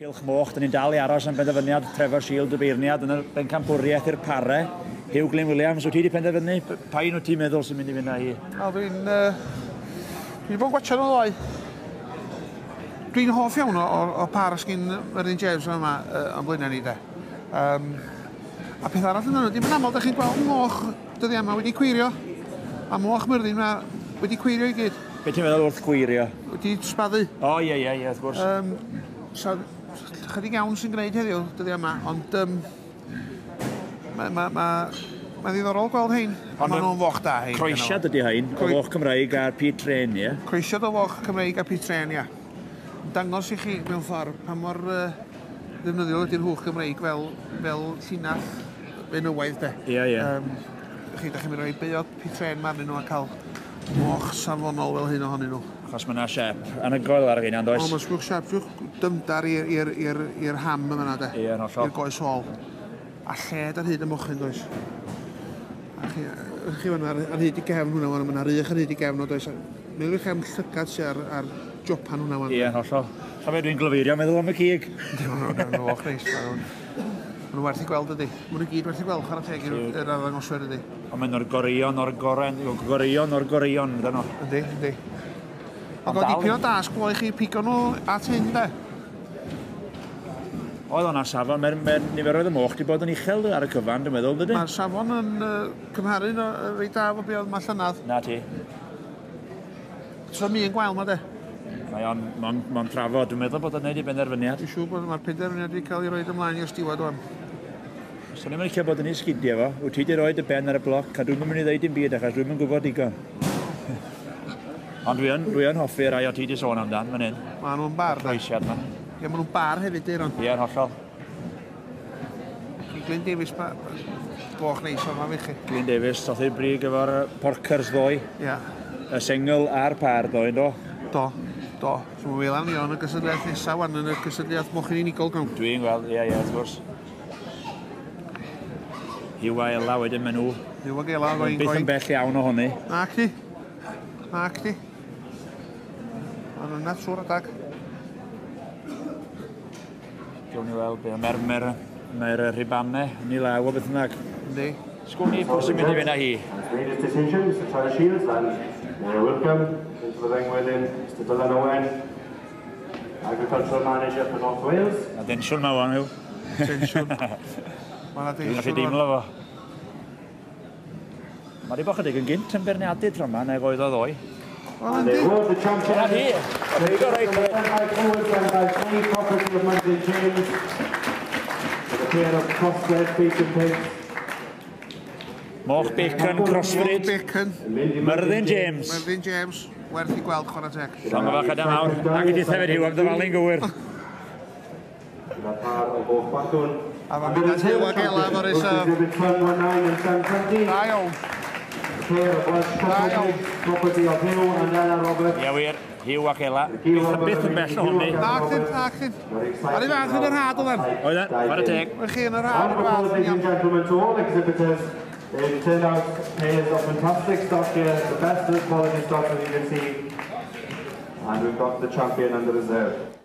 Cylch Moch, dyn ni'n dal i aros am benderfyniad Trevor Shield y beirniad yn y bencampwriaeth i'r pare. Huw Glyn Williams, wyt ti wedi penderfynu? Pa un wyt ti'n meddwl sy'n mynd i fynd â hi? Wel, dwi'n... dwi wedi bod yn gwachio nhw ddoe. Dwi'n hoff iawn o, o, o par sgyn Merlin James yma o'n blaenau ni, de. A peth arall yn nhw, dim yn aml, da chi'n gweld moch dyddiau yma wedi cwyrio. A moch Myrddin yma wedi cwyrio i gyd. Be ti'n meddwl wrth cwyrio? Wedi sbaddu. O, ie, ie, ie, wrth gwrs. So, chydig iawn sy'n gwneud heddiw, dyddiau yma, ond mae ddiddorol gweld hein. Ond maen nhw'n foch da hein. Croesiad ydy hein, o foch Cymraeg a'r Pietrain, ie? Croesiad o foch Cymraeg a Pietrain, ie. Dangos i chi mewn ffordd pa mor ddefnyddiol ydy'r hwch Gymreig fel llinell benywaidd, de. Ie, ie. Chi, da chi'n mynd rhoi beuod Pietrain ma arnyn nhw a cael moch safonol fel hyn ohonyn nhw. Achos mae yna siap anhygoel ar rheina, does? O, mae'n sgwch siap, sgwch dymdar i'r ham yma, de. Ie, yn hollol. I'r goes ôl. A lled ar hyd y mochyn, does? A chi fan'na, ar hyd i gefn hwnna, mae yna rych ar hyd i gefn o, does? Meddwl am llygad sydd ar jopan hwnna. Ie, yn hollol. Sa fe dwi'n glyfeirio, meddwl am y cig. Maen nhw'n foch neis. Maen nhw'n werth i gweld, ydy. Maen nhw gyd werth i gweld, chwarae teg i'r arddangoswyr, ydy. Ond maen nhw'r goreuon o'r goreuon, goreuon o'r goreuon, ydyn nhw. Ydy, ydy. Ond oedd dipyn o dasg gloi chi pigo nhw at hyn, de? Oedd o'na safon, mae'r niferoedd y moch wedi bod yn uchel ar y cyfan, dwi'n meddwl, dydy? Mae'r safon yn cymharu reit da efo be oedd yma llynedd. Na ti. So mi yn gwael ma, de? Mae o'n trafod, dwi'n meddwl bod o'n neud i benderfyniad. Dwi'n siŵr bod mae'r penderfyniad wedi cael ei roed ymlaen i'r stiward o'n. Swn i'n licio bod yn ei sgidiau fo. Wyt ti wedi rhoi dy ben ar y bloc, a dwi'n mynd i ddeud dim byd achos dwi'n mynd gwybod digon. Ond dwi yn hoffi rai o ti wedi sôn amdan, fan hyn. Maen nhw'n bar, da. Croesiad ma. Ie, maen nhw'n bar hefyd, Eiron. Ie, yn hollol. Glyn Davies, boch neis o'n ma fi chi. Glyn Davies, toth i'r brig efo'r porkers ddoe. Ie. Y sengl a'r par ddoe, do? Do, do. So mae'n fel am ni o'n y gysylltiad nesaf wan yn y gysylltiad mochyn unigol gawn. Dwi'n gweld, ie, ie, wrth gwrs. Huw a Ela wedyn maen nhw. Huw ac Ela, goin, goin. Byth yn bell iawn ohoni. Na chdi. Na chdi. Maen nhw'n trwy'r adag. Gawn ni weld be. Mae'r rhibannau yn ei law o beth bynnag. Yndi. Sgwn i pwy sy'n mynd i fynd â hi. Made his decision, Mr Trevor Shields, and may I welcome into the ring with him, Mr Dylan Owen, Agricultural Manager for North Wales. A densiwn ma wan, Huw. Tensiwn. Mae 'na Dwi'n gallu densiwn. deimlo fo. Mae wedi bod chydig yn gynt yn beirniadu tro yma nag oedd o ddoe. Wel, And they yndi. award the champion. Dyna hi. Pigo reit. 10 by 2 and 10 by 3, property of Myrddin James. With a pair of crossbred bacon pigs. Moch bacon, crossbred. Moch bacon. Myrddin James. Myrddin James. Werth i gweld, chwarae teg. Llongyfarchiadau mawr. Ac i ti hefyd, Huw, am ddyfalu'n gywir. Gyda par o boch bacwn. A mae'n mynd at Huw ac Ela fo'r isaf. Exhibit 119 and 720. Da iawn. Pair of Welsh Da iawn. property of Huw and Ela Roberts. Ie wir, Huw ac Ela. Byth yn bell ohoni. Na chdi, na chdi. Ar ei fath yn yr had oedd e. Oedd e, chwarae teg. Oedd chi yn yr had, And yr fath. ladies and gentlemen, to all exhibitors, they've turned out pairs of fantastic stock here, the best of quality stock as you can see. And we've got the champion under reserve.